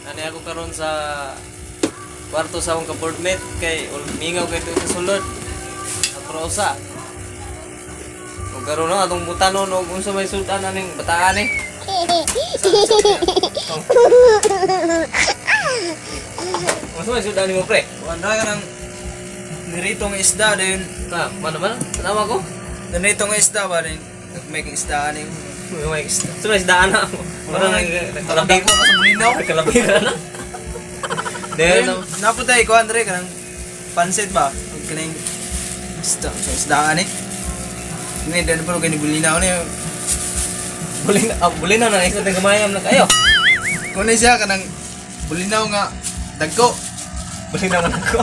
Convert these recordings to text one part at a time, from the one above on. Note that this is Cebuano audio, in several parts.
Ani ako karon sa kwarto sa akong kaboardmate kay mingaw kay ito sa sulod. Aprosa. Ug karon na atong butanon og unsa may sultan aning bataan eh. Unsa may sultan nimo, pre? Wala ka ng niritong isda dayon. Ta, man man tanawa ko. Niritong isda ba din? Nagmay kang isda aning. May isda. Unsa may isdaan na ako. Parang nagkalabi ko sa bulinaw. Nagkalabi ka na. Then, Dayon naputay ko Andre kanang pansit ba? Ug kaning isda sa isdaan eh. Ni dan pero kani bulinaw ni. bulinaw, ah, bulinaw na isda tang gamayam na kayo. Kuno siya kanang bulinaw nga dagko. Bulinaw man ako.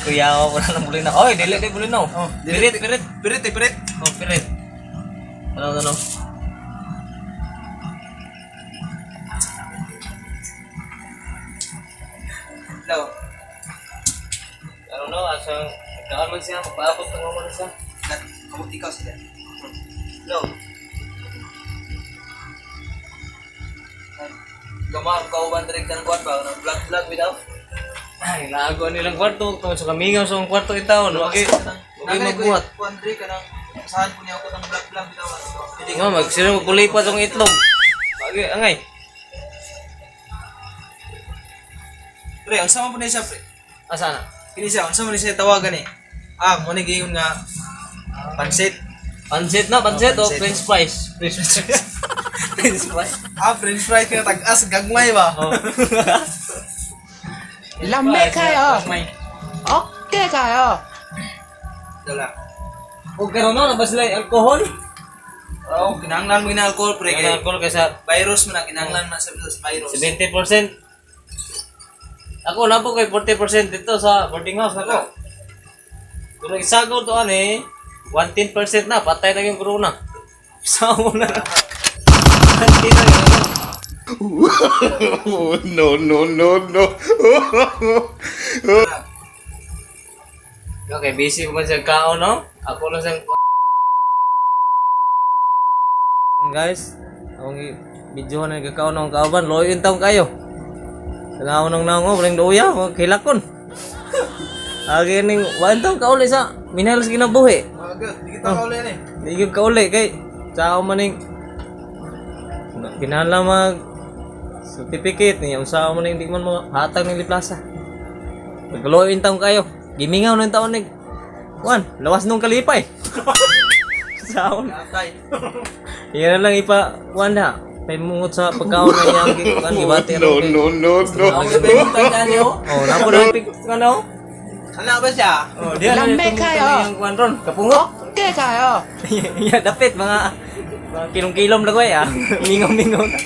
Kuya ako na ng bulinaw. Oy, dili di bulinaw. Oh, Pirit, pirit. Pirit eh, pirit. Oh, pirit. Ano, ano? Hello. Ano no, asang nagkaan man siya, magpaabot ng man siya. Kamot ikaw sila. Hello. Gama kauban diri kan kuan ba nang vlog vlog without. Ay, lago nilang kwarto, tungod sa kamingaw sa akong kwarto itaon. Wagi, wagi magbuhat. Kuan diri kanang saan po niya ako tang vlog vlog bitaw. Pwede Nga, magsino magkulipat ang itlog. Wagi, angay. Pre, unsa man po niya siya pre? Asa na? Kini siya, unsa man niya siya tawagan eh? Ah, mo ni giingon nga pansit. Pansit na, pansit Oh, o pansit. french fries. French fries. French fries. Ah, french fries nga tag-as gagmay ba? Oh. Lamig kayo. May. Okay kayo. Dala. O karon no, na ba sila yung alcohol? Oh, kinahanglan mo gina alcohol pre Ang kay alcohol kaysa virus man na kinahanglan na sa virus. 70%. Ako na po kay 40% dito sa boarding house ako. Pero isagaw to ano eh, 110% na, patay na yung corona. Sa mo na. 110 na yun. Oh, no, no, no, no. Okay, busy pa man siya kaon, no? Ako lang siyang. Guys, akong video na nagkakaon ng kauban, loyo yung taong kayo. Tanaw nang naong, walang duya, mga kilakon. Agi ning walang taong kauli sa minahal sa kinabuhi. Mga di kita kauli ni. Di gyud kauli kay sao man ning kinahanglan mag certificate niya unsa man ning di man mga hatag ning liplasa. Nagloyo yung taong kayo. Gimingaw na yung taon ning Juan, lawas nung kalipay. Sao na. Atay. Yan na lang ipa kuan na. Pamungot sa pagkaon na iyang kuan gibati No, no, no, no. Ako Oh, napo na pic kuan oh. Ano ba siya? Oh, diyan na Lamig kayo. iyang kuan ron. Kapungot. Okay kayo. Ya dapit mga kilong-kilom na ko eh ah. Mingaw-mingaw na.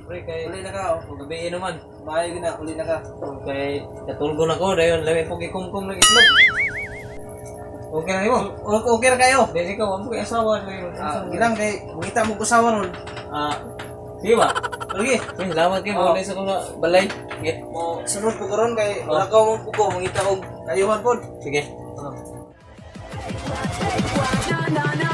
Pre, kay Uli na ka oh. kung gabi naman. Maayo gina, uli na ka. Kay katulgo na ko dayon lami po gikumkum ng itlog. Okay na nimo. Okay ra kayo. Dili ka wa mo kay asawa dayon. Ah, gilang kay mangita mo kusawa ron. Ah, sige ba? Lagi. Uy, salamat kay Oh. mo sa kong balay. Sige. Mo sunod ko karon kay wala ka mo puko mangita og kayuhan pod. Sige. Oh. Na na.